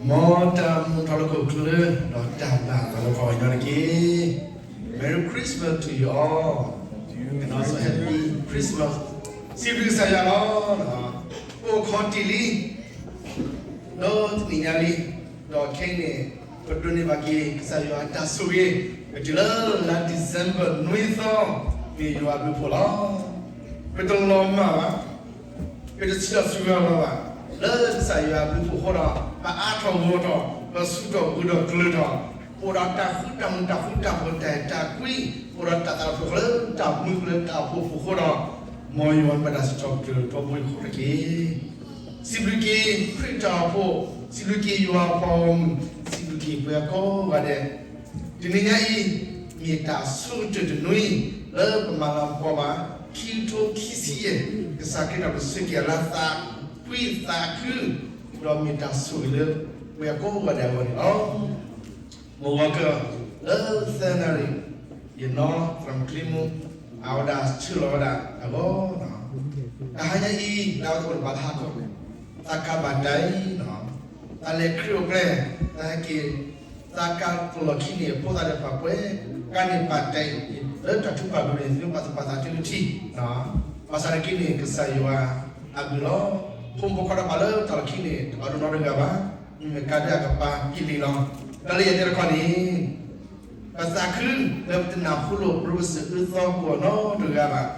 မ်တၢ်မူထီၣ်လၢခိၣ်ချၢ ဒီးတၢ်ဘၣ်သးလၢပှၤကညီတက့ၢ်. Merry Christmas to you all and also Happy Christmas. စံးဘျုးကစၢ်ယွၤလီၤ. အိၣ်ခိးတ့ၢ်လံ ဒီးတနံၤညါလံ, ဒီးခဲအံၤန့ၣ် ပဒိးန့ၢ်ဘၣ်က့ၤ ကစၢ်ယွၤအတၢ်ဆိၣ်ဂ့ၤ ကတုၤလၢလါ December နွံသီ မ့ၢ်ယွၤအဘျုးအဖှိၣ်လီၤ. ပတလီၤမၢ်ဘၣ်, ပတဆံးလီၤစူၤဂၤလီၤဘၣ်, လၢကစၢ်ယွၤအဘျုးအဖှိၣ်အဃိဒီး ပအါထီၣ်ဂီၤထီၣ်, ပစူးထီၣ်ဂုၤထီၣ်ကျၢၤထီၣ်, ပအိၣ်ဒီးတၢ်ဃူတၢ်မုာ် တၢ်ဃူတၢ်ဖိး တၢ်အဲၣ်တၢ်ကွံ, ပအိၣ်ဒီးတၢ်သးတဖျၢၣ်ဃီလၢတၢ်မူလၢတၢ်အိၣ်ဖှိၣ်အဃိဒီး မ်ယွၤမ့ၢ်တၢ်စံးထီၣ်ပတြၢၤထီဘိအံၤအဃိတက့ၢ်. စံးဘျုးက့ၤခရံာ်တၢ်အိၣ်ဖှိၣ်, စံးဘျုးက့ၤယွၤအပှၤဂီၢ်မုၢ်, စံးဘျုးက့ၤပှၤကိးဂၤဒဲး, တနံၤညါအံၤ မ့ၢ်တၢ်ဆိကတၢၢ်တနွံ လၢပမၤလၤကပီၤဘၣ် ခံကထိခံဆံယဲၢ် ကစၢ်ခရံာ်တၢ်ပၢဆှၢက့ၤအလါသးကွံသးခု, ဒီးမ့ၢ်တၢ်ဆိၣ်ဂ့ၤလၢပှၤကိးဂၤဒဲးအဂီၢ်န့ၣ်လီၤ. မုၢ်ဂီၤကၢၢ် လၢသၢနၣ်ရံၣ် ယနီၢ်သရၣ်မုၣ်ချံမူ အဝဲဒၣ်ဆှၢလီၤဝဲဒၣ်အဂီၢ်, တဟါညါအံၤ လၢအဝဲသ့ၣ်အိၣ်တပၤလၢဟါခီ, သးကါဘၣ်တၢ်အံၤ, သးလဲၤခရံာ်အိၣ်ဖျဲၣ်, သးဟဲက့ၤ သးကါကလီၢ်ခံန့ၣ် ဖိသၣ်ဒီးပှၤပှဲၤ, ကါန့ၣ်ဘၣ်တၢ်အံၤ လၢတၢ်ထုကဖၣ်ပူၤန့ၣ် သုပာ်သူၣ်ပာ်သးတုၤလၢထံ, ဘၣ်ဆၣ်နာ်က့န့ၣ် ကစၢ်ယွၤအဘျုးလီၤ. ဖိမုၣ်ဖိခွါဒီးပှၤလၢတၢ်လီၢ်ခံန့ၣ် တဘၣ်ဒိနီတဂၤဘၣ်, မ့မ့ၢ်ကါဒၢအကပၤက့ၤလံလီၤ. တၢ်လၢယတဲတခီန့ၣ် ပသးခုလၢပတနၢ်ဟူလိာ် ပရူပစၢၤအၢသီကိးနီတဂၤဘၣ်.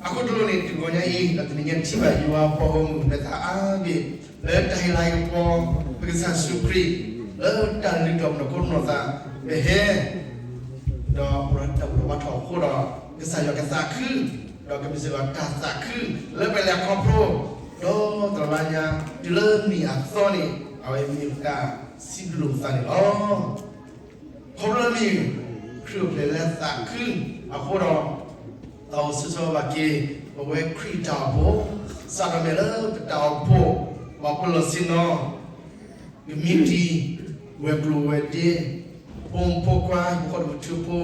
အဃိတလိၣ်န့ၣ် တုၤဂီၤညါအံၤ ဒီးတနံၤညါထံၣ်ဘၣ်ယွၤအပှၤဂီၢ်မုၢ် ပသးအါဘ့ၣ် လၢတၢ်ဟ့ၣ်လၤဟ့ၣ်ကပီၤ ပကစၢ်ယ့ၣ်ၡူးခရံာ် လၢတၢ်လုၢ်ထီၣ်ပနီၢ်ခိနီၢ်သး ပဟဲ ဒီးအိၣ်ဒီးတၢ်ဘူၣ်ထီၣ်ဘါထီၣ်အဃိဒီး ကစၢ်ယွၤကသးခု, ဒီးကမ့ၢ်စ့ၢ်ကီးတၢ်သးခု လၢပလဲၤခီဖျိ ဒီးတလါညါ တုၤလၢနံၣ်အသီန့ၣ် အဝဲမ့ၢ်တၢ်စံးဘျုးလိာ်ပသးန့ၣ်လီၤ. ခီဖျိလၢမ့ၢ် ခရံာ်အိၣ်ဖျဲၣ်လၢသးခုအဃိဒီး သးအိၣ်ဆၢထၢၣ်ဘၣ်က့ၤ ပဝဲခရံာ်တၢ်အိၣ်ဖှိၣ် စးထီၣ်မ့ၢ်လၢပတၢ်အိၣ်ဖှိၣ် ပှၤပၢၤလီၢ်ဆ့ၣ်နီၤ ကမံးတံာ် ဝဲၤကျိၤဝဲၤဒ့ ဖိမုၣ်ဖိခွါ ဖိဃီဖိထူဖိ ပ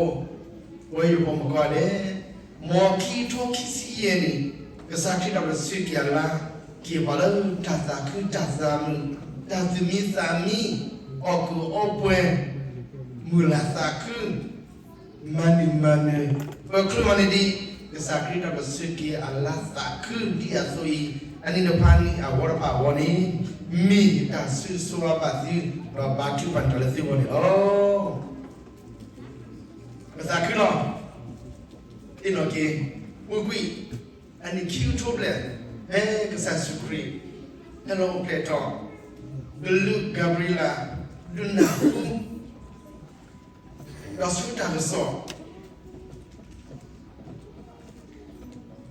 ဝဲယိၤဖိမုၣ်ကိးဂၤဒဲး, မ်ခံကထိခံဆံယဲၢ်နံၣ် ကစၢ်ခရံာ်တၢ်ပၢဆှၢက့ၤအလါ က့ၤပှၤလၢတၢ်သးခုတၢ်သးမုာ် တၢ်သူၣ်မံသးမံ အီၣ်ကုာ်အီပှဲၤ မုာ်လၤသးခု မၤနၢၤမၤနၢၤ ပၢၤချ့မၤန့ၢ်ဒံး ကစၢ်ခရံာ်တၢ်ပၢဆှၢက့ၤအလါသးခုဒ်အသိးအံၤ အနံၣ်တဖၣ်နံၣ်အဝီတဖၣ်အဂီၢ်န့ၣ် မ့ၢ်ယတၢ်ဆိၣ်ဂ့ၤဆိၣ်ဝါဘၣ်သု ဒီးဘါထုကဖၣ်န့ၢ်တၢ်လၢသုဂီၢ်န့ၣ်လီၤ. ပသးခုလီၤ. သ့ၣ်နီၣ်က့ၤ ပူၤကွံာ် အနံၣ်ခံကထိဘျဲၣ် ဖဲကစၢ်ယ့ၣ်ၡူးခရံာ် ဟဲလီၤအိၣ်ဖျဲၣ်ထီၣ် ကလူးကၤဘြံၤလး ဒုးနၢ်ဟူ ဒီးဆူတၢ်ကစီၣ်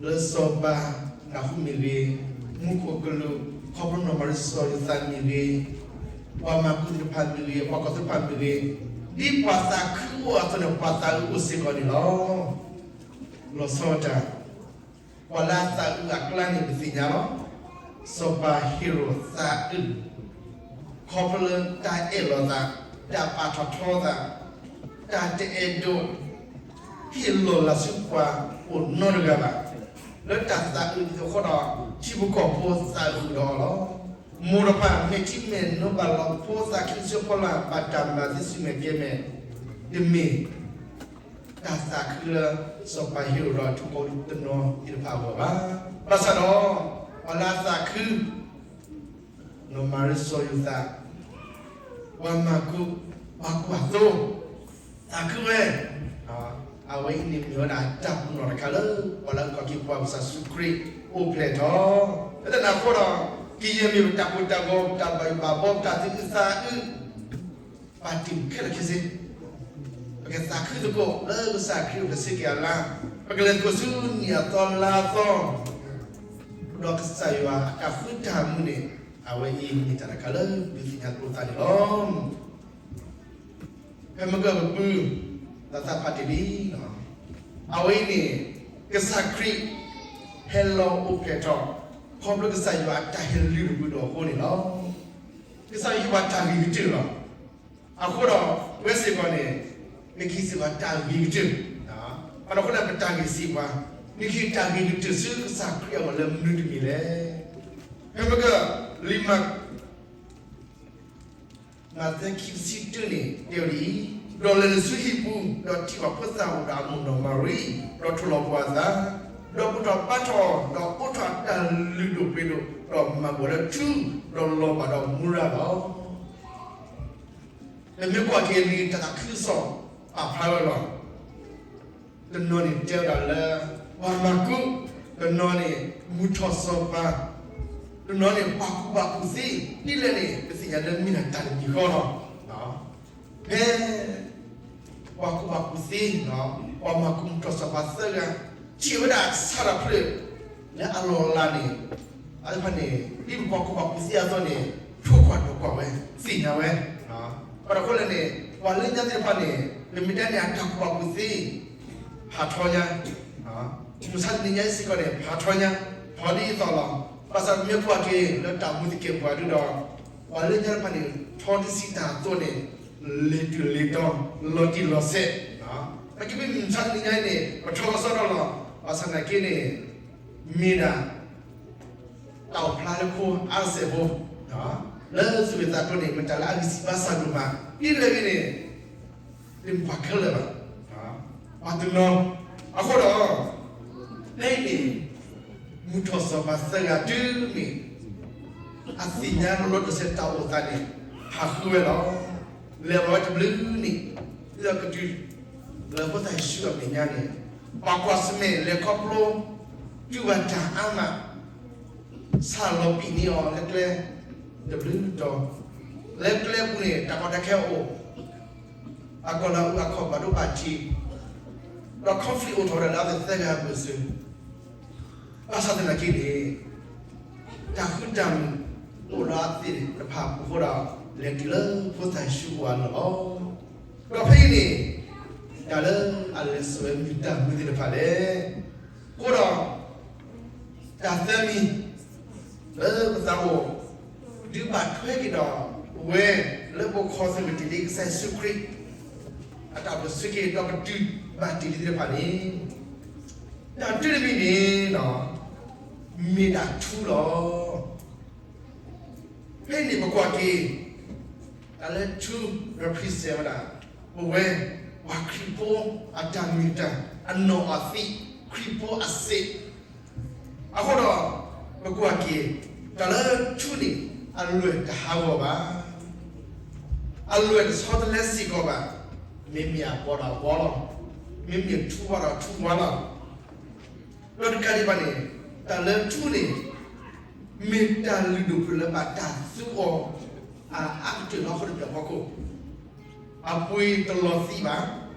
လၢစီၤပၤနၢ်ဟူမ့ၢ်ဂ့ၤ, မူခိၣ်ကလူး ခီဖျိနီၢ်မၤရံစီၤယိၤသးမ့ၢ်ဂ့ၤ, ပှၤမၢကူးသ့ၣ်တဖၣ်မ့ၢ်ဂ့ၤ, ပှၤကီၢ်သ့ၣ်တဖၣ်မ့ၢ်ဂ့ၤ, ဒ်ပှၤသးခုအိၣ်အသိးန့ၣ် ပှၤသးအုးအိၣ်စ့ၢ်ကီးန့ၣ်လီၤ. လီၤဆီဒၣ်တၢ် ပှၤလၢအသးအုးအကျါန့ၣ် ပသ့ၣ်ညါလီၤ. စီၤပၤဟ့ၤရိာ်သးအုး ခီဖျိလၢတၢ်အဲၣ်လီၤသး, တၢ်ပာ်ထီၣ်ထီသး, တၢ်တအဲၣ်ဒိး ဟ့ၣ်လီၤလးဆူပှၤအိၣ်နီတဂၤဘၣ်. လၢတၢ်သးအုးအဃိဒီး ထံဖိကီၢ်ဖိသးအုးဒီးအီၤလီၤ. မိၢ်တဖၣ်မဲာ်ထံမဲာ်နိဘၣ်လီၤဖိသးခုကစီၣ်ဖီလာ် ဘၣ်တၢ်မၤသံဆူၣ်မဲာ်ကဲၤမဲာ်, တမ့ၢ် တၢ်သးခုလၢ စီၤပၤဟ့ၤရိာ်ဒီးထံဖိကီၢ်ဖိတနီၤသ့ၣ်တဖၣ်အဂီၢ်ဘၣ်. ဘၣ်ဆၣ်ဒီး ပှၤလၢအသးခု နီၢ်မၤရံစီၤယိၤသး ပှၤမၢကူး ပှၤကွၢ်သိ သးခုဝဲ, အဝဲအံၤန့ၣ်မ့ၢ်ဝဲဒၣ်တၢ်ပနီၣ်တခါလၢ ပှၤလၢကီၢ်က့ၤပှၤကစၢ်ယ့ၣ်ၡူးခရံာ်အိၣ်ဖျဲၣ်ထီၣ်, လၢတၢ်န့ၣ်အဃိဒီး ကယဲၢ်မ့ၢ်ပတၢ်ကိၢ်တၢ်ဂီၤ ပတၢ်ဘၣ်ယိၣ်ဘၣ်ဘီ ပတၢ်သူၣ်အုးသးအုး ပာ်တ့ၢ်ခဲလၢာ်ခဲဆ့, ပကသးခုသကိးလၢကစၢ်ခရံာ်အိၣ်ဖျဲၣ်ဆှၢက့ၤအလါ, ပကလဲၤသကိးဆူနံၣ်အသီလါအသီ, ဒီးကစၢ်ယွၤအတၢ်ဃူတၢ်မုာ်န့ၣ် အဝဲအံၤမ့ၢ်တၢ်တခါလၢဒုးသ့ၣ်ညါသကိးသးန့ၣ်လီၤ. ဖဲမုၢ်ဂီၤပပုၢ် လၢသးဖးတ့ၢ်လံ, အဝဲအံၤန့ၣ် ကစၢ်ခရံာ် ဟဲလီၤအိၣ်ဖျဲၣ်ထီၣ် ခီဖျိကစၢ်ယွၤအတၢ်ဟ့ၣ်လုၢ်ဒိၣ်ပှ့ၤဒိၣ်အဃိန့ၣ်လီၤ. ကစၢ်ယွၤဟ့ၣ်ပှၤတၢ်ဂ့ၤကတၢၢ်လီၤ. အဃိဒီး ပဝဲစ့ၢ်ကီးန့ၣ် မ့ၢ်ကဟ့ၣ်စ့ၢ်ကီးတၢ်ဂ့ၤကတၢၢ်, ဘၣ်ဆၣ်အဃိန့ၣ် ပတၢ်ဂ့ၤစ့ၢ်ကီး မ့ၢ်ကဟ့ၣ်တၢ်ဂ့ၤကတၢၢ်ဆူကစၢ်ခရံာ်အဂီၢ်လၢမနုၤတမံၤလဲၣ်. ဖဲမုၢ်ဂီၤ လံာ်မၤ မးသဲ ခံဆံတၢန့ၣ် တဲဝဲဒ်အံၤ, ဒီးလဲၤနုာ်ဆူဟံၣ်ပူၤ, ဒီးထံၣ်ဘၣ်ဖိသၣ်အိၣ်ဒီးအမိၢ်နီၢ်မၤရံ, ဒီးထိၣ်လီၤပှာ်အသး, ဒီးဘူၣ်ထီၣ်ဘါထီၣ်အီၤ, ဒီးအိးထီၣ်အတၢ်လုၢ်ဒိၣ်ပှ့ၤဒိၣ်, ဒီးမၤဘၣ်ဒီးထူ, ဒီးလီၤဘၣ်ဒီးမူရၤလီၤ. ပမ့ၢ်ကွၢ်က့ၤလံာ်တၢ်သးခုကစီၣ်ပာ်ဖျါဝဲလီၤ. တနီၤန့ၣ်တဲဝဲဒၣ်လၢ ပှၤမၤကူ, တနီၤန့ၣ် မုၢ်ထီၣ်စီၤပၤ, တနီၤန့ၣ် ပှၤကူၣ်ဘၣ်ကူၣ်သ့, ဒ်လဲၣ်န့ၣ် ပသ့ၣ်ညါလၢမ့ၢ်ဒၣ်တၢ်တမံၤဃီလီၤ. ဖဲ ပှၤကူၣ်ဘၣ်ကူၣ်သ့, ပှၤမၤကူမုၢ်ထီၣ်စီၤပၤသၢဂၤ ထံၣ်ဝဲဒၣ်ဆၣ်ဒီးဖျၢၣ် လၢအလီၢ်အလၤန့ၣ်, အဝဲသ့ၣ်တဖၣ်န့ၣ် ဒ်ပပှၤကူၣ်ဘၣ်ကူၣ်သ့အသိးန့ၣ် ထိၣ်ကွၢ်ဒိးကွၢ်ဝဲ, သ့ၣ်ညါဝဲ, ဘၣ်တခီလဲၣ်န့ၣ် ပှၤလၢညါသ့ၣ်တဖၣ်န့ၣ် ပမ့ၢ်တဲန့ၣ် အတၢ်ကူၣ်ဘၣ်ကူၣ်သ့ ဖးထီညါ, မုၢ်ဆါတနံၤညါအံၤစ့ၢ်ကီးန့ၣ် ဖးထီညါ, ထီဒ်အသိးလီၤ. ဘၣ်ဆၣ်ပမ့ၢ်ကွၢ်က့ၤလၢတၢ်မူသကဲးပဝးဒုဒီး ပှၤလၢညါတဖၣ်န့ၣ် ထီဒ်စံးတၢ်အသိးန့ၣ် လ့ၤတုၤလ့ၤတီၤ လီၤတံၢ်လီၤဆဲး, နာ်က့မ့ၢ်မုၢ်ဆါတနံၤညါအံၤန့ၣ် ပထီကစီဒီလီၤ. ဘၣ်ဆၣ်နာ်က့န့ၣ် မ့ၢ်ဒၣ် တၢ်အိၣ်ဖျါလၢခိအါစဲးဖိ, လၢသူၣ်ဝဲသးကျိၤန့ၣ် မ့ၢ်တၢ်လၢအဂံၢ်စၢ်ဘါစၢ်ဒိၣ်မး, ဒ်လဲၣ်ဂ့ၤန့ၣ် တမ့ၢ်ပှၤခဲလၢာ်ဘၣ်, ပှၤတနီၤ, အဃိဒီး ဖဲအံၤန့ၣ် မုၢ်ထီၣ်စီၤပၤသၢဂၤတုၤမ့ၢ် အသ့ၣ်ညါလီၤတံၢ်လီၤဆဲးတၢ်အိၣ်သးန့ၣ် ဟးဃုဝဲလီၤ. လဲၤဘၣ်ဝဲတဘျုးနံၣ်, ဒ်သိးကတုၤလၢဖိသၣ်ယ့ၣ်ၡူးအမဲာ်ညါန့ၣ် ပှၤကွၢ်ဆၢၣ်မဲာ်လဲၤခီဖျိ တူၢ်ဘၣ်တၢ်အါမး, ဆၣ်လီၤပံာ်န့ၢ်အီၤလၢကျဲတဘျုးတီၤ, လၢကျဲပူၤန့ၣ် တၢ်ကီတၢ်ခဲအိၣ်, အကီၢ်လၢအအူအကီၢ်ဘၣ်ဒိဘၣ်ထံး, ဒီး conflict အိၣ်ထီၣ်ဝဲဒၣ်လၢအဝဲသ့ၣ်သၢဂၤအဘၢၣ်စၢၤ, ဘၣ်ဆၣ်သနာ်က့န့ၣ် တၢ်ဃူတၢ်မုာ်အိၣ်ဒီးအဝဲသ့ၣ်တဖၣ်အပူၤအဃိဒီး လဲၤတုၤလၢဖိသၣ်ယ့ၣ်ၡူးအအိၣ်အလီၢ်လီၤ. ဒီးဖဲအံၤန့ၣ် တၢ်လၢအလဲၤစိာ်ဝဲမ့ၢ်တၢ်မနုၤသ့ၣ်တဖၣ်လဲၣ်. အဃိဒီး တၢ်သၢမံၤ လၢပသးအိၣ် ဒုးဘၣ်ထွဲက့ၤဒီးဝဲ လၢပခီၣ်သုးကတ့ၢ်လံကစၢ်ယ့ၣ်ၡူးခရံာ် အတၢ်ဘျၢဆှၢက့ၤ ဒီးပတုၤဘၣ်တ့ၢ်လံသ့ၣ်တဖၣ်န့ၣ် တၢ်ဒုးတမံၤန့ၣ် မ့ၢ်ဒၣ်ထူလီၤ. ဖဲန့ၣ်ပကွၢ်က့ၤ တၢ်လၢထူ represent ဝဲဒၣ် ပဝဲ ပှၤခရံာ်ဖိအတၢ်မ့ၢ်တၢ် အနီၢ်အသံး ခရံာ်ဖိအစ့း အဃိဒီး ပကွၢ်က့ၤ တၢ်လၢထူန့ၣ် အလွဲၢ်တဟးဂီၤဘၣ်, အလွဲၢ်တဆီတလဲစ့ၢ်ကီးဘၣ်, မ့မ့ၢ်အဘီဒီးအဘီလီၤ, မ့မ့ၢ်ထူဝါဒီးထူဝါလီၤ. ဒီးတကးဒံးဘၣ်န့ၣ် တၢ်လၢထူန့ၣ် မ့ၢ်တၢ်လုၢ်ဒိၣ်ပှ့ၤဒိၣ်လၢဘၣ်တၢ်သူအီၤ အအါကတၢၢ်လၢဟီၣ်ခိၣ်ဒီဖီခိၣ်, အပှ့ၤတလီၤသံးဘၣ်,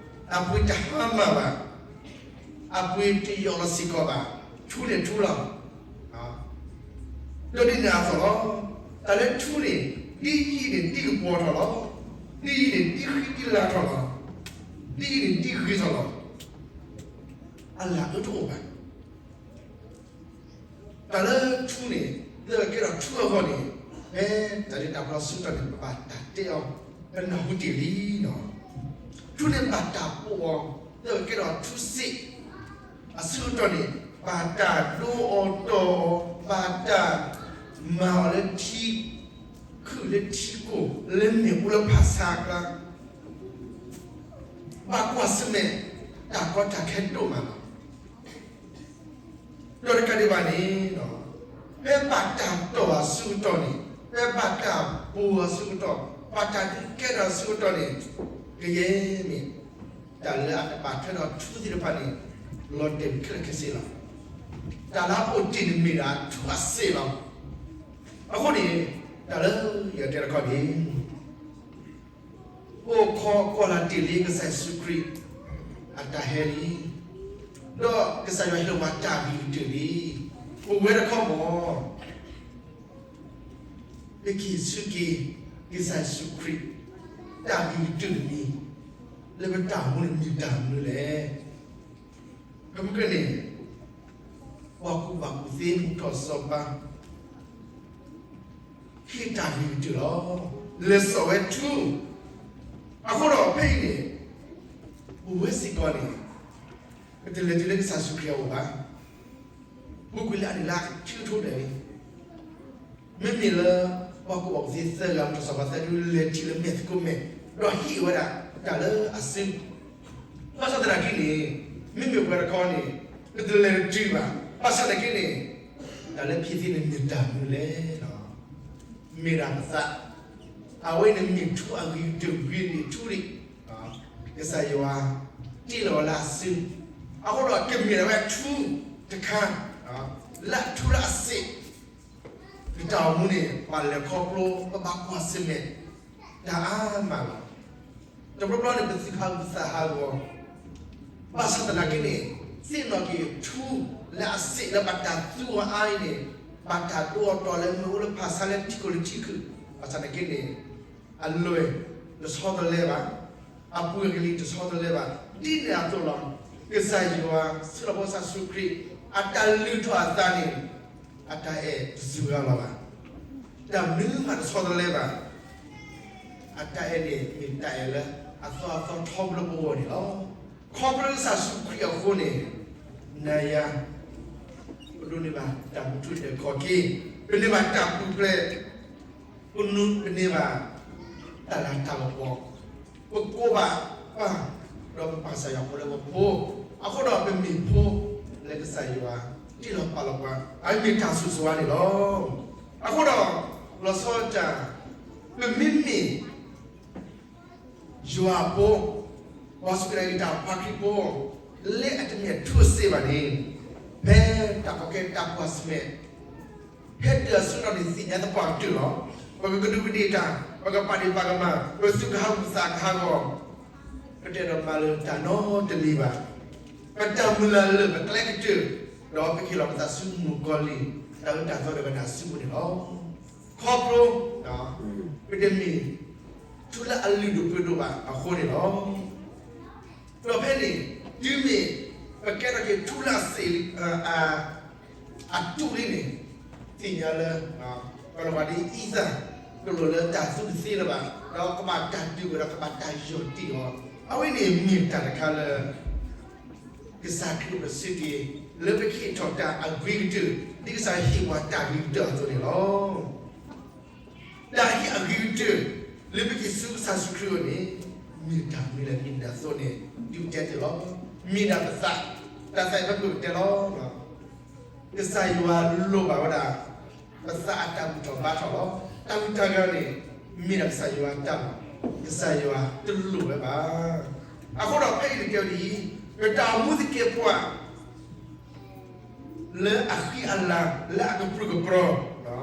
အပှ့ၤတဟါမၢ်ဘၣ်, အပှ့ၤတယိးလီၤစ့ၢ်ကီးဘၣ်, ထူန့ၣ်ထူလီၤ. ဒီးဒ်န့ၣ်အသိးလီၤ. တၢ်လၢထူန့ၣ် ဒ်ယံာ်န့ၣ်ဒ်ကပှီၤထီၣ်လီၤ, ဒ်ယံာ်န့ၣ်ဒ်ဃံဒ်လၤထီၣ်လီၤ, ဒ်ယံာ်န့ၣ်ဒ်ဂ့ၤထီၣ်လီၤ. အလၢအအၢတအိၣ်ဘၣ်. တၢ်လၢထူန့ၣ် လၢကဲထီၣ်ထူအဂီၢ်န့ၣ် ဖဲတၢ်လၢတၢ်ပျီဆၢကတီၢ်န့ၣ် ပဘၣ်တၢ်တဲအီၤ ပနၢ်ဟူတ့ၢ်လံလီၤ. ထူန့ၣ်ဘၣ်တၢ်ပိာ်အီၤ လၢကဲထီၣ်ထူစ့း အဆၢကတီၢ်န့ၣ် ဘၣ်တၢ်ဒိအီၤတီၢ်အီၤ ဘၣ်တၢ်မၤအီၤလၢထံခုၣ်လၢထံကိၢ် လၢမ့ၣ်အူလၢဖၣ်ဆါအကျါ ဘၣ်ကွၢ်ဆၢၣ်မဲာ် တၢ်ကီတၢ်ခဲဒိၣ်မးလီၤ. ဒီးတကးဒံးဘၣ်န့ၣ် ဖဲဘၣ်တၢ်တီၢ်အဆၢကတီၢ်န့ၣ် ဖဲဘၣ်တၢ်ပိာ်အဆၢကတီၢ် ဘၣ်တၢ်ဒုးကဲထီၣ်အဆၢကတီၢ်န့ၣ် ကယဲၢ်န့ၣ် တၢ်လၢအတဘၣ်ထွဲဒီးထူသ့ၣ်တဖၣ်န့ၣ် လီၤတဲာ်ခဲလၢာ်ခဲဆ့လီၤ. တၢ်လၢအအိၣ်တ့ၢ်န့ၣ်မ့ၢ်ဒၣ်ထူအစ့းလီၤ. အဃိန့ၣ် တၢ်လၢယတဲတခီန့ၣ် အိၣ်ခိးကွၢ်လၢ်တ့ၢ်လံကစၢ်ယ့ၣ်ၡူးခရံာ်အတၢ်ဟဲလံ, ဒီးကစၢ်ယွၤဟ့ၣ်လီၤပှၤတၢ်ဂ့ၤကတၢၢ်လံ. ပဝဲတခီမ့ၢ် ပက့ၤဆူက့ၤ ကစၢ်ယ့ၣ်ၡူးခရံာ် တၢ်ဂ့ၤကတၢၢ်တမံၤ လၢပတၢ်အိၣ်မူန့ၣ်မ့ၢ်တၢ်မနုၤလဲၣ်. ပမ့ၢ်ကွၢ်န့ၣ် ပှၤကူၣ်ဘၣ်ကူၣ်သ့မုၢ်ထီၣ်စီၤပၤ ဟ့ၣ်တၢ်ဂ့ၤကတၢၢ်လီၤ. လဲၤစိာ်ဝဲထူ. အဃိဒီးဖဲအံၤန့ၣ် ပဝဲစ့ၢ်ကီးန့ၣ် ပတလဲၤတုၤလၢကစၢ်ယ့ၣ်ၡူးခရံာ်အအိၣ်ဘၣ်. ပူၤကွံာ်လၢအနံၣ်လၢအကဆူၣ်ထီၣ်ဒဲးလံ. မ့မ့ၢ်လၢ ပှၤကူၣ်ဘၣ်ကူၣ်သ့သၢဂၤ မုၢ်ထီၣ်စီၤပၤသၢဒု လဲၤထံၣ်လၢမဲာ်သကိးမဲာ်, ဒီးဟ့ၣ်ဝဲဒၣ်တၢ်လၢအစု. ဘၣ်ဆၣ်သနာ်က့န့ၣ်, မ့မ့ၢ်ပှၤတခီန့ၣ်, ပတလဲၤတတုၤဘၣ်. ဘၣ်ဆၣ်သနာ်က့န့ၣ်, တၢ်လၢဖံးသ့န့ၣ်မ့ၢ်တၢ်မနုၤလဲၣ်. မ့ၢ်ဒၣ်ပသး, အဝဲန့ၣ်မ့ၢ်ထူအဂ့ၤကတၢၢ်ဂ့ၤန့ၣ်ထူန့ၣ်, ကစၢ်ယွၤတ့လီၤဝဲလၢအစု, အဃိဒီးကမ့ၢ်ဒၣ်ဝဲထူတခါ, လၢအထူလၢအစ့း, ပတၢ်အိၣ်မူန့ၣ် ပလဲၤခီဖျိ ပဘၣ်ကွၢ်ဆၢၣ်မဲာ် တၢ်အါမးလီၤ. တဘျီဘျီန့ၣ် ပသူၣ်ဟးဂီၤပသးဟးဂီၤ, ဘၣ်ဆၣ်သနာ်က့န့ၣ်, သ့ၣ်နီၣ်က့ၤထူလၢအစ့းလၢဘၣ်တၢ်သူအီၤအါအံၤန့ၣ်, ဘၣ်တၢ်ဒိအီၤတီၤလၢမ့ၢ်အိၣ်လၢဖၣ်ဆါလၢထံခိၣ်လၢထံခုၣ်, ဘၣ်ဆၣ်သနာ်က့န့ၣ်, အလွဲၢ်တဆီတလဲဘၣ်, အပှဲၤကလံၤတဆီတလဲဘၣ်, ဒ်န့ၣ်အသိးလီၤ. ကစၢ်ယွၤဆှၢလီၤပကစၢ်ယ့ၣ်ၡူးခရံာ် အတၢ်လုၢ်ထီၣ်အသးန့ၣ်, အတၢ်အဲၣ်တစှၤဂၤလီၤဘၣ်. တၢ်မနုၤမးတဆီတလဲဘၣ်. အတၢ်အဲၣ်န့ၣ် မ့ၢ်တၢ်အဲၣ်လၢအသီအသီထီဘိလၢပဂီၢ်န့ၣ်လီၤ. ခီဖျိကစၢ်ယ့ၣ်ၡူးခရံာ်အဃိန့ၣ်, နၤယၤ, ပဒိးန့ၢ်ဘၣ်တၢ်မူထူယိာ်ခီၣ်က့ၤ, ပန့ၢ်ဘၣ်တၢ်ပူၤဖျဲး, ပနု, ပန့ၢ်ဘၣ်တၢ်လၤတၢ်ကပီၤ, ပကိးဘၣ်ပၢ်, ဒီးပပာ်ကစၢ်ယွၤဖိလၢပဖိ, အဃိဒီးပမ့ၢ်ဖိလၢကစၢ်ယွၤတ့လီၤပာ်လီၤပှၤ, အမ့ၢ်တၢ်ဆိၣ်ဂ့ၤန့ၣ်လီၤ. အဃိဒီး, လီၤဆီဒၣ်တၢ်, ပမ့မ့ၢ်ယွၤအဖိ, ပှၤစူၢ်က့ၤနာ်က့ၤတၢ်ဖါခရံာ်ဖိ, လၢအတမ့ၢ်အထူအစ့းဘၣ်န့ၣ်, ဖဲတၢ်ကီကဲတၢ်ကွၢ်ဆၢၣ်မဲာ် ဖဲတၢ်အဆၢကတီၢ်န့ၣ် သ့ၣ်ညါသပှၢ်ကတၢၢ်လီၤ. ပကကဒူးကဒ့ၣ်တၢ်, ပကပာ်ဒ့ၣ်ပာ်ကမၣ်, ပကသူၣ်ကဟးဂီၤသးကဟးဂီၤ, ပတအဲၣ်ဒိးမၤလၢတၢ်နီတမံၤဘၣ်. ပတၢ်မုၢ်လၢ်လၢာ်ပကျဲကတၢၢ်, ဒီးပကဟ့ၣ်လီၤပသးဆူမုၣ်ကီၤလံၢ် တၢ်အၢတၢ်သီဒီးကနၣ်စုပူၤန့ၣ်လီၤ. ခီဖျိ, ပတမ့ၢ်ထူလၢအလုၢ်ဒိၣ်ပှ့ၤဒိၣ်ဘၣ်အဃိန့ၣ်လီၤ. ဒီးဖဲန့ၣ်, တုၤမ့ၢ်ပကဲထီၣ်က့ၤထူလၢအစ့း, အ, အတူၢ်လံန့ၣ်, သ့ၣ်ညါလၢ, ပှၤလီၤဂာ်ဒ်အံသၣ်, တလိၣ်လၢတၢ်သူတသ့လၢၤဘၣ်, ဒီးကဘၣ်တၢ်ဒုးဝဲဒီးကဘၣ်တၢ်ယီၢ်တံၢ်အီၤ, အဝဲန့ၣ်မ့ၢ်တၢ်တခါလၢ ကစၢ်ခရံာ်အိၣ်ဒီးစ့ၢ်ကီး, လၢပကဟ့ၣ်ထီၣ်တၢ်အဂ့ၤကတၢၢ်, ဒ်ကစၢ်ဟ့ၣ်ပှၤတၢ်ဂ့ၤကတၢၢ်အသိးန့ၣ်လီၤ. တၢ်ဟ့ၣ်အဂ့ၤကတၢၢ်, လၢပကဟ့ၣ်ဆူကစၢ်ယ့ၣ်ၡူးခရံာ်အအိၣ်န့ၣ်, မ့ၢ်တၢ်မနုၤလဲၣ်, မ့ၢ်ဒၣ်အသိးန့ၣ်, ဒုးတဲတ့ၢ်လီၤ. မ့ၢ်ဒၣ်ပသး, တၢ်သးအံၤပကတဲလီၤ. ကစၢ်ယွၤလိၣ်ဘၣ်ဝဲဒၣ် ပသးအတၢ်ဘူၣ်ထီၣ်ဘါထီၣ်လီၤ. တၢ်ဘူၣ်တၢ်ဂၢၤန့ၣ်, မ့ၢ်ဒၣ်ကစၢ်ယွၤအတၢ်လီၤ. ကစၢ်ယွၤတလိၣ်ဝဲဘၣ်. အဃိဒီးဖဲအံၤန့ၣ်တဲဝဲဒ်အံၤ, ပတၢ်အိၣ်မူသကဲးပဝး လၢအဃံအလၤ, လၢအကပြုၢ်ကပြီၤ,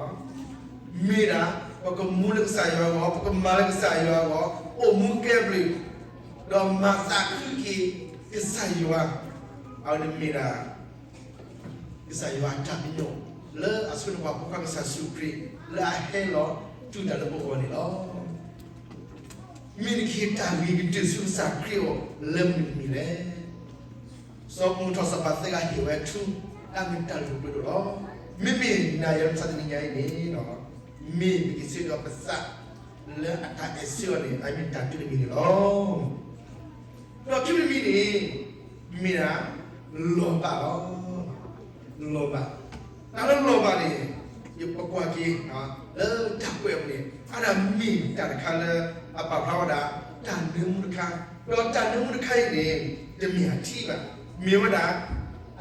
မ့ၢ်ဒၣ်, ပကမူလၢကစၢ်ယွၤအဂီၢ်, ပကမၤလၢကစၢ်ယွၤအဂီၢ်, အိၣ်မူကဲဘျုး, ဒီးမၤသးခုက့ၤကစၢ်ယွၤ, အဝဲန့ၣ်မ့ၢ်ဒၣ် ကစၢ်ယွၤအတၢ်ပညိၣ်, လၢအဆှၢန့ၢ်ပှၤဖိခွါကစၢ်ယ့ၣ်ၡူးခရံာ်, လၢအဟဲလီၤတူၢ်တၢ်လၢပဂီၢ်န့ၣ်လီၤ. မ့ၢ်နကဟ့ၣ်တၢ်ဂ့ၤကတၢၢ်ဆူကစၢ်ခရံာ်အအိၣ်လၢမနုၤတမံၤလဲၣ်. စီၤပီလူးထီၣ်စီၤပၤသၢဂၤဟ့ၣ်ဝဲထူ, တၢ်မ့ၢ်တၢ်လုၢ်ဒိၣ်ပှ့ၤဒိၣ်လီၤ. မ့မ့ၢ်နၤယၤလၢမုၢ်မဆါတနံၤညါအံၤန့ၣ်, မ့ၢ်ပကဆှၢဒီးပသးလၢအတၢ်အဲၣ်ဆၢအီၤန့ၣ် အမ့ၢ်တၢ်ဒိၣ်တမံၤန့ၣ်လီၤ. ဒီးခံမံၤတမံၤန့ၣ်, မ့ၢ်ဒၣ်, လီၤဘၣ်လီၤ. လီၤဘၣ်, တၢ်လၢလီၤဘၣ်န့ၣ်, ယပကွၢ်က့ၤ, လၢတၢ်ကွဲးအပူၤန့ၣ် အါဒၣ်မ့ၢ်တၢ်တခါလၢအပာ်ဖျါဝဲဒၣ် တၢ်နၢမူတခါ, ဒီးတၢ်နၢမူတခါအံၤန့ၣ်, တမ့ၢ်အထံဘၣ်, မ့ၢ်ဝဲဒၣ်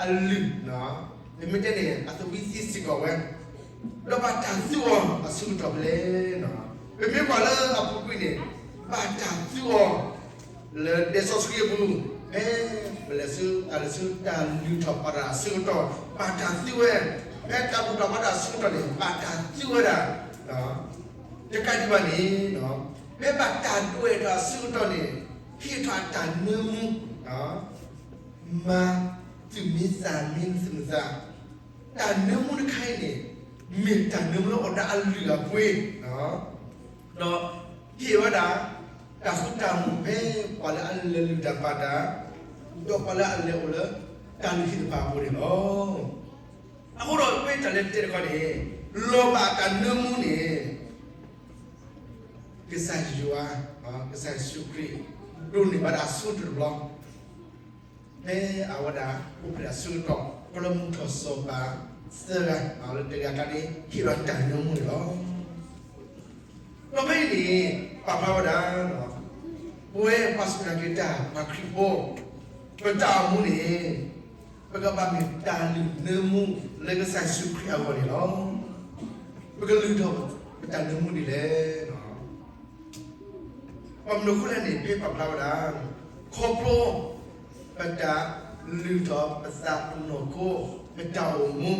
အလုၢ်, ပမ့ၢ်တဲန့ၣ် အသဝံသံစ့ၢ်ကီးဝဲ, ဒီးဘၣ်တၢ်သူအီၤအဆၢကတီၢ်ဖဲလဲၣ်. ပမ့ၢ်ကွၢ်လၢအပူၤကွံာ်န့ၣ်, ဘၣ်တၢ်သူအီၤ လၢဒဲစီဆှံအပူၤ, ဖဲပလဲၤဆူ, တၢ်လဲၤဆူတၢ်ဘူၣ်ထီၣ်ဘါထီၣ်အဆၢကတီၢ်, ဘၣ်တၢ်သူဝဲ, ဖဲတၢ်ဘူၣ်ထီၣ်ဘါထီၣ်အဆၢကတီၢ်န့ၣ် ဘၣ်တၢ်သူဝဲဒၣ်, တကးဒံးဘၣ်န့ၣ်, ဖဲဘၣ်တၢ်ဒိးဝဲဒၣ်အဆၢကတီၢ်န့ၣ်, ဟ့ၣ်ထီၣ်အတၢ်နၢမူ, မၤသုၣ်မံသးမံသုးမုၢ်သး, တၢ်နၢမူတခါအံၤန့ၣ်, မ့ၢ်တၢ်နၢမူလၢအအိၣ်ဒီးအလုၢ်အပှ့ၤ, ဒီးဟ့ၣ်ဝဲဒၣ် တၢ်ဃူတၢ်မုာ်ဖဲပှၤလၢအလဲၤလုၢ်တၢ်ပာ်တၢ်, ဒီးပှၤလၢအလဲၤအိၣ်လၢတၢ်လုၢ်ဟံၣ်တဖၣ်အပူၤန့ၣ်လီၤ. အဃိဒီးဖဲတၢ်လဲၤတတဲတခီန့ၣ်, လီၤဘၣ်တၢ်နၢမူန့ၣ်, ကစၢ်ယွၤ, ကစၢ်ယ့ၣ်ၡူးခရံာ်, ဒိးန့ၢ်ဘၣ်ဒၣ်အဆၢကတီၢ်တဘျီ, ဖဲအဝဲဒၣ်အိၣ်ဖျဲၣ်အဆၢကတီၢ်, ခီဖျိမုၢ်ထီၣ်စီၤပၤသၢဂၤ, လၢတဂၤတခါန့ၣ် ဟ့ၣ်လီၤတၢ်နၢမူန့ၣ်လီၤ. ဒီးဖဲအံၤန့ၣ် ပာ်ဖျါဝဲဒၣ် ပဝဲပှၤစူၢ်က့ၤနာ်က့ၤတၢ် ပှၤခရံာ်ဖိ ပတၢ်အိၣ်မူန့ၣ် ပကဘၣ်မ့ၢ်တၢ်လုၢ်နၢမူလၢကစၢ်ယ့ၣ်ၡူးခရံာ်အဂီၢ်န့ၣ်လီၤ. ပကလုၢ်ထီၣ်ပတၢ်နၢမူဒ်လဲၣ်. ဘၣ်မနုၤအဃိလဲၣ်န့ၣ် ဖဲပာ်ဖျါဝဲဒၣ် ခီဖျိ ပတၢ်လုၢ်ထီၣ်ပသးပနီၢ်ခိ ပတၢ်အိၣ်မူ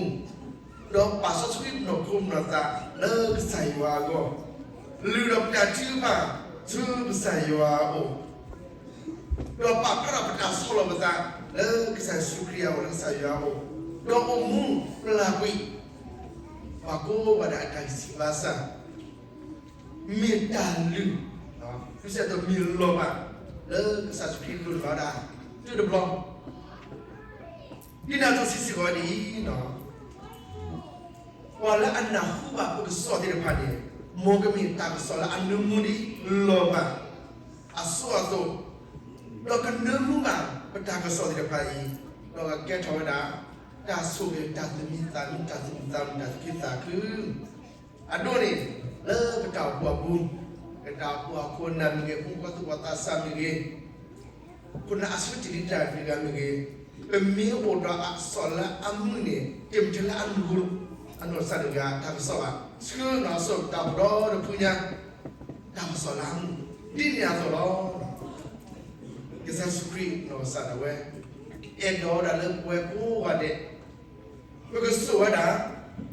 ဒီးပာ်စီဆှံပနီၢ်ခိပနီၢ်သးလၢကစၢ်ယွၤအဂီၢ်, လုၢ်ထီၣ်ပတၢ်ထုကဖၣ်ဆူကစၢ်ယွၤအအိၣ်, ဒီးပာ်ဖျါထီၣ်ပတၢ်ဆီၣ်လီၤပသးလၢကစၢ်ယ့ၣ်ၡူးခရံာ်အအိၣ် လၢကစၢ်ယွၤအအိၣ်, ဒီးအိၣ်မူပျၢ်ကွံာ် ပှၤကိးဂၤဒဲးအတၢ်ဂံၢ်စၢ်ဘါစၢ် မ့ၢ်တၢ်လုၢ်, ဒ်သိးမ့ၢ်လီၤဘၣ် လၢကစၢ်ယ့ၣ်ၡူးခရံာ်လိၣ်ဘၣ်ဒၣ် တုၤတဘျီ ဒ်န့ၣ်အသိးစ့ၢ်ကီးဒ်အံၤ, ပှၤလၢအနၢ်ဟူဘၣ်ပကစီၣ်သ့ၣ်တဖၣ်န့ၣ် မ်ကမ့ၢ်တၢ်ကစီၣ်လၢအနၢမူဒ်လီၤဘၣ် အစိအသိး, ဒီးကနၢမူဘၣ်ပတၢ်ကစီၣ်သ့ၣ်တဖၣ်အံၤ, ဒီးကကဲထီၣ်ဝဲဒၣ် တၢ်ဆိၣ်ဂ့ၤတၢ်သူၣ်မံသးမံ တၢ်သူၣ်မံသးမံ တၢ်သူၣ်ခုသးခု အဒိန့ၣ် လၢပတၢ်အိၣ်ဖှိၣ်အပူၤ, ပတၢ်အိၣ်ဖှိၣ်အခိၣ်အနၢ်မ့ၢ်ဂ့ၤ, ပဖိသၣ်ပှၤသးစၢ်မ့ၢ်ဂ့ၤ, ခိၣ်နၢ်အဆိတ့ၢ်လံတၢ်တဂၤမ့ၢ်ဂ့ၤ, ပမ့ၢ်အိၣ်ဒီးအကစီၣ်လၢအမုာ်န့ၣ် တမ့ၢ်ထဲလၢအနုၤ အနီၢ်ကစၢ်တဂၤတၢ်ကစီၣ်ဘၣ်, ဆှၢနီၢ်စိၤ ပတၢ်အိၣ်ဖှိၣ်ဒီတဖုညါ တၢ်ကစီၣ်လၢအမုာ်, ဒ်န့ၣ်အသိးလီၤ. ကစၢ်ယ့ၣ်ၡူးခရံာ်နီၢ်ကစၢ်ဒၣ်ဝဲ အဲၣ်ဒိးဝဲဒၣ်လၢပဝဲကိးဂၤဒဲး ပကစိာ်ဝဲဒၣ်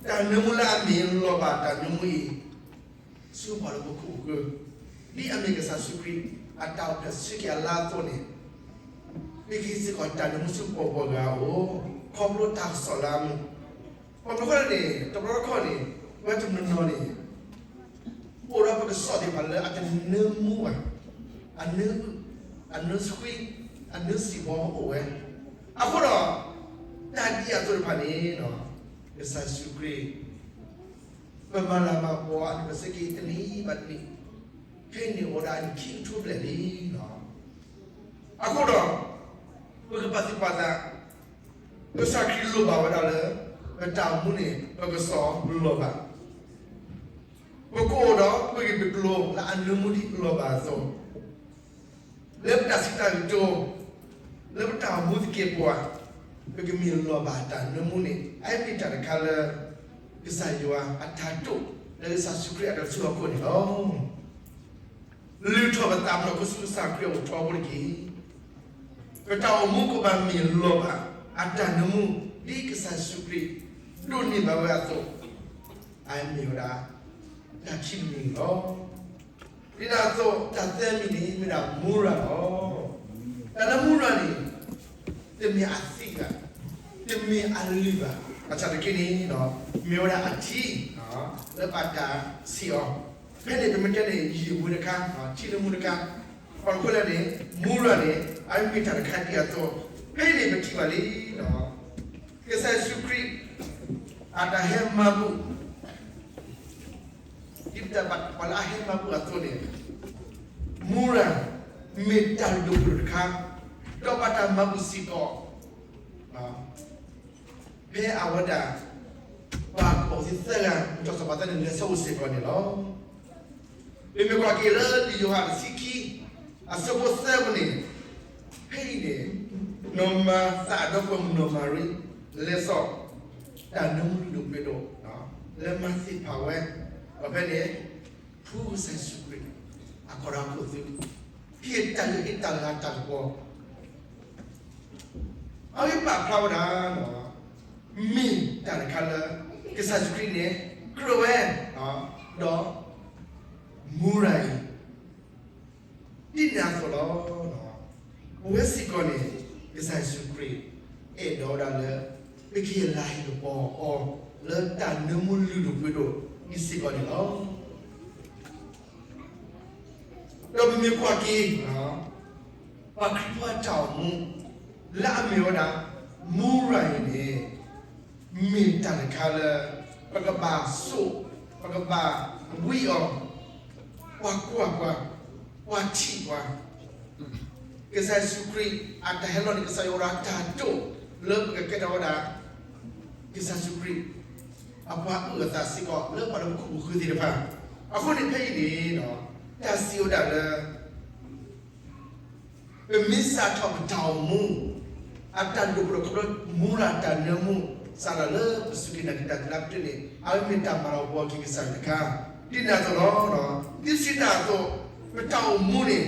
တၢ်နၢမူလၢအမ့ၢ်လီၤဘၣ်တၢ်နၢမူအံၤ ဆူပှၤလၢပခိၣ်ပဃၢၤ, ဒ်အမ့ၢ်ကစၢ်ယ့ၣ်ၡူးခရံာ် အတၢ်အိၣ်ဖျဲၣ်ဆၢက့ၤအလါအသိးန့ၣ်, မ့ၢ်ကဟ့ၣ်စ့ၢ်ကီးတၢ်နၢမူဆူပှၤဂၤအအိၣ်, ခီဖျိတၢ်ကစီၣ်လၢအမုာ်, ပှၤမနုၤဃိလဲၣ်န့ၣ် တဘျီတခီၣ်န့ၣ် ပဝဲတနီၤနီၤန့ၣ် အိၣ်ဒီးပကစီၣ်သ့ၣ်တဖၣ်လၢအတနၢမူဘၣ်, အနၢအုၣ်, အနၢဆှံ, အနၢစံၣ်ဘီအိၣ်ဝဲ, အဃိဒီး တၢ်ဒ်အသိးတဖၣ်န့ၣ် ကစၢ်ယ့ၣ်ၡူးခရံာ် ပမၤလၤမၤကပီၤအနံၣ်ပစ့ၢ်ကီးတနံၣ်ဘၣ်တနံၣ်, ဖဲန့ၣ်အိၣ်ဒၣ်အနံၣ်ခံကထိဘျဲၣ်လံ. အဃိဒီး ပကပာ်သူၣ်ပာ်သး, ကစၢ်ခရံာ်လိၣ်ဘၣ်ဝဲဒၣ်လၢ ပတၢ်အိၣ်မူန့ၣ် ပကစီၣ်လီၤဘၣ်, ပကအိၣ်ဒီးပဂ့ၢ်ပကျိၤလၢအနၢမူဒ်လီၤဘၣ်အသိး လၢပတၢ်စံးတၢ်ကတိၤ, လၢပတၢ်အိၣ်မူသကဲးပဝး, ပကမ့ၢ်လီၤဘၣ်တၢ်နၢမူန့ၣ် အမ့ၢ်တၢ်တခါလၢ ကစၢ်ယွၤအတၢ်တိာ် လၢကစၢ်ယ့ၣ်ၡူးခရံာ်အတၢ်ဆူဟီၣ်ခိၣ်န့ၣ်လီၤ. လုၢ်ထီၣ်ပသးပနီၢ်ခိဆူကစၢ်ခရံာ်အအိၣ်ထီဘိတက့ၢ်. ပတၢ်အိၣ်မူကဘၣ်မ့ၢ်လီၤဘၣ် အတၢ်နၢမူ ဒ်ကစၢ်ယ့ၣ်ၡူးခရံာ် ဒိးန့ၢ်ဘၣ်ဝဲအသိး, အမ့ၢ်ဝဲဒၣ် တၢ်ခံမံၤန့ၣ်လီၤ. ဒ်န့ၣ်အသိး တၢ်သၢမံၤန့ၣ် မ့ၢ်ဒၣ်မူရၤလီၤ. တၢ်လၢမူရၤန့ၣ် တမ့ၢ်အသံဘၣ်, တမ့ၢ်အလုၢ်ဘၣ်, ဘၣ်ဆၣ်တက့ၢ်န့ၣ် မ့ၢ်ဝဲဒၣ်အထံ လၢဘၣ်တၢ်ဆံးအီၤ, ဖဲန့ၣ်ပမ့ၢ်တဲန့ၣ် ယံာ်မူတခါ, ထံလၢမူတခါ, ပှၤတခီလဲၣ်န့ၣ် မူရၤန့ၣ် အမ့ၢ်တၢ်တခါဒ်အသိး, ဖဲန့ၣ်ပထံၣ်ဘၣ်လံ, ကစၢ်ယ့ၣ်ၡူးခရံာ် အတၢ်ဟဲမၤဘူၣ် ဒ်ပတၢ်ဘၣ်ပှၤလၢအဟဲမၤဘူၣ်အသိးန့ၣ်, မူရၤ မ့ၢ်တၢ်လုၢ်ဒိၣ်ပှ့ၤဒိၣ်တခါ, ဒီးဘၣ်တၢ်မၤဘူၣ်စ့ၢ်ကီး, ဖဲအဝဲဒၣ် ပှၤကပီၤသ့ၣ်သၢဂၤ ကတီၢ်စီၤပၤသၢန့ၣ် လဲၤဆူအအိၣ်စ့ၢ်ကီးန့ၣ်လီၤ. ပမ့ၢ်ကွၢ်က့ၤလၢလံာ်ယိၤဟၣ်တဆံခံ အဆၢဖိသၢပူၤန့ၣ်, ဖဲအံၤန့ၣ် နီၢ်မၤသးအဒီပုၢ်ဝဲၢ်မုၣ်နီၢ်မၤရံ လဲၤစိာ် တၢ်နၢမူလုၢ်ဒိၣ်ပှ့ၤဒိၣ် လၢမၤသ့ၣ်ဖးဝဲ, ဒီးဖဲန့ၣ် ဖှူကစၢ်ယ့ၣ်ၡူးခရံာ် အခီၣ်ဒီးခိၣ်သ့, ဟ့ၣ်တၢ်လုၢ်ဟ့ၣ်တၢ်လၤတၢ်ကပီၤ အဝဲပာ်ဖျါဝဲဒၣ်, မ့ၢ်တၢ်တခါလၢ ကစၢ်ယ့ၣ်ၡူးခရံာ်န့ၣ် ကြၢးဝဲ, ဒီး မူရၤအံၤ ဒ်န့ၣ်အသိးလီၤ. ပဝဲစ့ၢ်ကီးန့ၣ် ကစၢ်ယ့ၣ်ၡူးခရံာ် အဲၣ်ဒိးဝဲဒၣ်လၢ ပကဟ့ၣ်လၤဟ့ၣ်ကပီၤအီၤ လၢတၢ်နၢမူလုၢ်ဒိၣ်ပှ့ၤဒိၣ်အံၤစ့ၢ်ကီးန့ၣ်လီၤ. ဒီးပမ့ၢ်ကွၢ်က့ၤ ပှၤခရံာ်ဖိအတၢ်အိၣ်မူ လၢအမ့ၢ်ဝဲဒၣ် မူရၤအံၤန့ၣ် မ့ၢ်တၢ်တခါလၢ ပကဘၣ်စိာ်, ပကဘၣ်ဝံအီၤ, ပှၤကွၢ်ပှၤ, ပှၤထံၣ်ပှၤ, ကစၢ်ယ့ၣ်ၡူးခရံာ်အတၢ်ဟဲလီၤန့ၣ် ကစၢ်ယွၤအိၣ်ဒီးတၢ်တိာ်လၢပကကဲထီၣ်ဝဲဒၣ် ကစၢ်ယ့ၣ်ၡူးခရံာ် အပှၤအုၣ်အသးစ့ၢ်ကီး လၢပှၤလၢပခိၣ်ပဃၢၤသ့ၣ်တဖၣ် အဃိန့ၣ်ဖဲအံၤန့ၣ် တၢ်စံးဝဲဒၣ်လၢ ပမ့ၢ်စးထီၣ်ပတၢ်အိၣ်မူ အတၢ်ဒိၣ်ပဒိၣ်ခီဖျိ မူရၤတၢ်နၢမူ စးထီၣ်လၢပစူၢ်က့ၤနာ်က့ၤတၢ်သ့လၢပတန့ၣ် အဝဲမ့ၢ်တၢ်မၤလၤကပီၤက့ၤကစၢ်ယွၤတခါ, ဒ်န့ၣ်အသိးလီၤ. ဒ်ပစံးတၢ်အသိး ပတၢ်အိၣ်မူန့ၣ်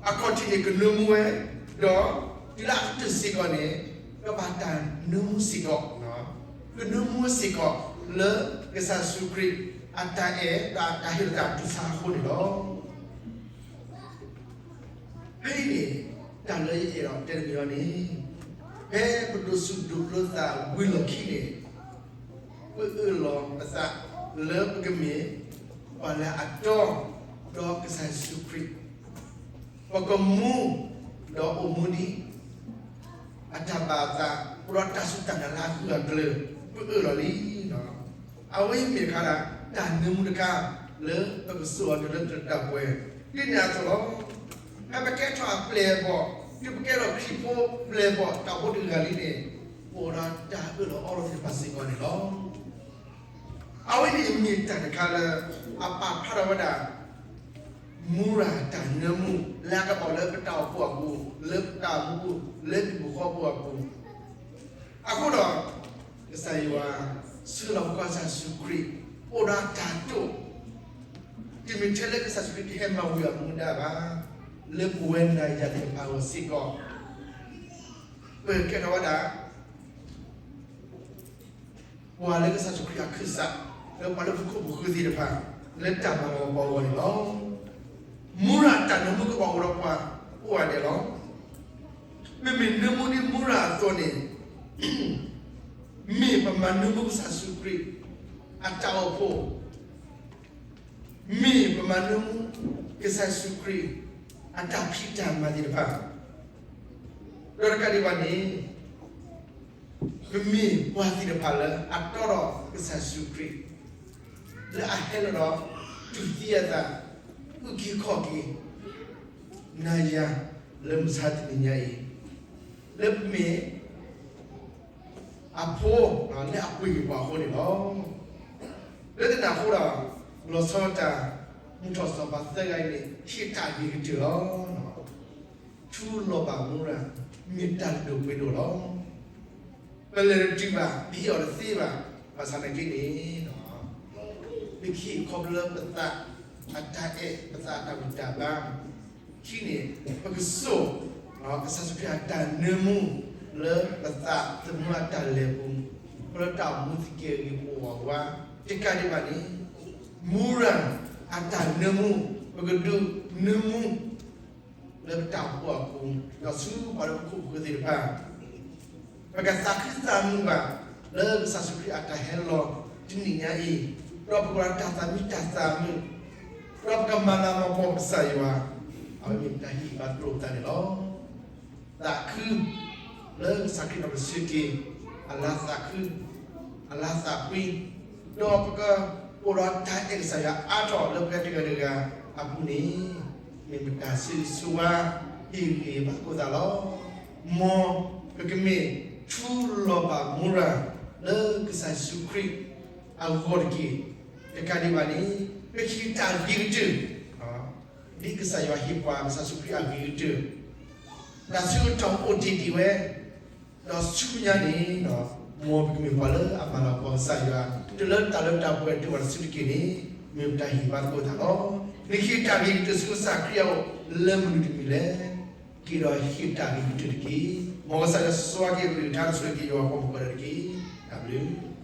အခီၣ်ထံးန့ၣ် ကနၢမူဝဲ, ဒီးတုၤလၢအကတၢၢ်စ့ၢ်ကီးန့ၣ် ကဘၣ်တၢ်နၢမူစ့ၢ်ကီး, ကနၢမူစ့ၢ်ကီး လၢကစၢ်ယ့ၣ်ၡူးခရံာ် အတၢ်အဲၣ် ဒီးတၢ်ဟ့ၣ်လီၤတၢ်တူၢ်ဆါအဃိန့ၣ်လီၤ. ဖဲအံၤန့ၣ် တၢ်လၢယအဲၣ်ဒိးတဲတမံၤအီၤန့ၣ်, ဖဲပဒိးဆူၣ်ဒိးဘျၢသးဝံၤလီၢ်ခံန့ၣ်, ပအၢၣ်လီၤပသးလၢပကမ့ၢ် ပှၤလၢအတီဒီးကစၢ်ယ့ၣ်ၡူးခရံာ်, ပကမူ ဒီးအိၣ်မူဒ် အတၢ်ဘၣ်အသး အိၣ်ဒီးတၢ်စူၢ်တၢ်နာ်လၢအဂၢၢ်အကျၢၤ ပအၢၣ်လီၤလံ. အဝဲအံၤမ့ၢ်တခါဒၣ် တၢ်နၢမူတခါ လၢပကစိာ်အီၤတၢ်လၢတၢ်ပှဲၤ ဒ်န့ၣ်အသိးလီၤ. ဖဲပကဲထီၣ်အပျဲၢ်အဘီၣ် တုၤပကဲထီၣ်ခရံာ်ဖိပျဲၢ်အဘီၣ် တၢ်ဖိတဂၤလံန့ၣ် ပအိၣ်ဒီးတၢ်အၢၣ်လီၤအီလီၤသ့ၣ်တဖၣ်စ့ၢ်ကီးန့ၣ်လီၤ. အဝဲန့ၣ်မ့ၢ်တၢ်တခါလၢ အပာ်ဖျါထီၣ်ဝဲဒၣ် မူရၤတၢ်နၢမူ လၢအကဘၣ်အိၣ်လၢပတၢ်အိၣ်ဖှိၣ်အပူၤ လၢပတၢ်အိၣ်မူပူၤ လၢပဟံၣ်ဖိဃီဖိအပူၤ, အဃိဒီး ကစၢ်ယွၤ ဆှၢလီၤပှၤကစၢ်ယ့ၣ်ၡူးခရံာ် အိၣ်ဒီးတၢ်တိာ် တမ့ၢ်ထဲလၢကစၢ်ယ့ၣ်ၡူးခရံာ်ကဟဲမၤဝံၤအမူဒါဘၣ်, လၢပဝဲနၤယၤသ့ၣ်တဖၣ်အဂီၢ်စ့ၢ်ကီး ပကဲထီၣ်ဝဲဒၣ် ပှၤလၢကစၢ်ယ့ၣ်ၡူးခရံာ်အခၢၣ်စး လၢပှၤလၢပခိၣ်ပဃၢၤသ့ၣ်တဖၣ် လၢတၢ်မၤလၤကပီၤအဂီၢ်န့ၣ်လီၤ. မူရၤတၢ်နၢမူကဘၣ်အိၣ်ဒီးပှၤကိးဂၤဒဲးလီၤ. ပမ့ၢ်နၢမူဒ်မူရၤအသိးန့ၣ် မ့ၢ်ပမၤနၢမူကစၢ်ယ့ၣ်ၡူးခရံာ် အတၢ်အိၣ်ဖှိၣ်, မ့ၢ်ပမၤနၢမူ ကစၢ်ယ့ၣ်ၡူးခရံာ် အတၢ်ဖံးတၢ်မၤသ့ၣ်တဖၣ်, ဒီးတကးဒံးဘၣ်န့ၣ် ပမ့ၢ်ပှၤသ့ၣ်တဖၣ်လၢအတီဒီးကစၢ်ယ့ၣ်ၡူးခရံာ်, လၢအဟဲလီၤဒီး တူၢ်သံအသး, အုၣ်က့ၤခီၣ်က့ၤ နၤယၤ လၢမုၢ်ဆါတနံၤညါအံၤ, လၢပမ့ၢ် အဖိ လၢအပှ့ၤက့ၤပှၤအဃိန့ၣ်လီၤ. လၢတၢ်န့ၣ်အဃိဒီး လီၤဆီတၢ် မုၢ်ထီၣ်စီၤပၤသၢဂၤအံၤန့ၣ် ဟ့ၣ်တၢ်ဂ့ၤကတၢၢ်လီၤ. ထူလီၤဘၣ်မူရၤ မ့ၢ်တၢ်ဒိၣ်ပှ့ၤဒိၣ်လီၤ. ပလဲၤတတုၤဘၣ် ပဟ့ၣ်အီၤတသ့ဘၣ်. ဘၣ်ဆၣ်နာ်က့န့ၣ် ပကဟ့ၣ်ခီဖျိလၢပသးအတၢ်အဲၣ် ပသးအတၢ်ဘူၣ်တၢ်ဘါ ခံန့ၣ် ပကစိာ် ကစၢ်ယ့ၣ်ၡူးခရံာ်အတၢ်နၢမူ လၢပသးသမူအတၢ်လဲၤပူၤ လၢတၢ်အိၣ်မူသကဲးအဂ့ၤ ပအိၣ်အဝါ တကးဒံးဘၣ်န့ၣ် မူရၤအတၢ်နၢမူ ပကဒုးနၢမူ လၢပတၢ်အိၣ်ဖှိၣ်အပူၤ ဒီးဆူပှၤလၢပခိၣ်ပဃၢၤသ့ၣ်တဖၣ် ပကသးခုသးမုာ်ဘၣ် လၢကစၢ်ယ့ၣ်ၡူးခရံာ်အတၢ်ဟဲလီၤတနံၤညါအံၤ, ဒီးပကအိၣ်ဒီးတၢ်သးမံတၢ်သးမုာ်, ဒီးပကမၤလၤမၤကပီၤကစၢ်ယွၤ, အဝဲမ့ၢ်တၢ်ဟ့ၣ်ဂံၢ်ဘါသကိးပသးန့ၣ်လီၤ. သးခု လၢကစၢ်ခရံာ်ဒီးပဆၢက့ၤ အလါသးခု အလါသးကွံ, ဒီးပကအိၣ်ဒီးတၢ်အဲၣ်ကစၢ်ယွၤအါထီၣ်လၢပှၤတဂၤတဂၤအပူၤန့ၣ် မ့ၢ်ပတၢ်ဆၢဂ့ၤဆၢဝါ ဟ့ၣ်ဂံၢ်ဟ့ၣ်ဘါသကိးသးလီၤ. မ်ပကမ့ၢ်ထူလီၤဘၣ်မူရၤ လၢကစၢ်ယ့ၣ်ၡူးခရံာ်အဂီၢ်တက့ၢ်. တကးဒံးဘၣ်န့ၣ် ပကဟ့ၣ်တၢ်ဂ့ၤကတၢၢ် ဒ်ကစၢ်ယွၤဟ့ၣ်ပှၤကစၢ်ယ့ၣ်ၡူးခရံာ်အဂ့ၤကတၢၢ် တၢ်ဆၢကတီၢ်အိၣ်တ့ၢ်ဒံးဝဲ, ဒီးဆူညါန့ၣ် မ်ပကမ့ၢ်ပှၤလၢအမၤလၤကပီၤကစၢ်ယွၤ တုၤလၢတၢ်လၢတၢ်ပှဲၤတုၤအိၣ်တစုတက့ၢ်န့ၣ် မ့ၢ်ပတၢ်ဟ့ၣ်ဂံၢ်ဘါသကိးသးလီၤ. နကဟ့ၣ်တၢ်ဂ့ၤကတၢၢ်ဆူကစၢ်ခရံာ်အအိၣ်လၢမနုၤတမံၤလဲၣ်. က့ၤဒီးဟ့ၣ်တၢ်ဂ့ၤကတၢၢ်တက့ၢ်. မ်ကစၢ်ယွၤစၢၤက့ၤကလုၢ်ကထါ ဒီးဆိၣ်ဂ့ၤက့ၤယွၤပှၤမုၣ်ကီၤလံၤတက့ၢ်. တၢ်ဘျုး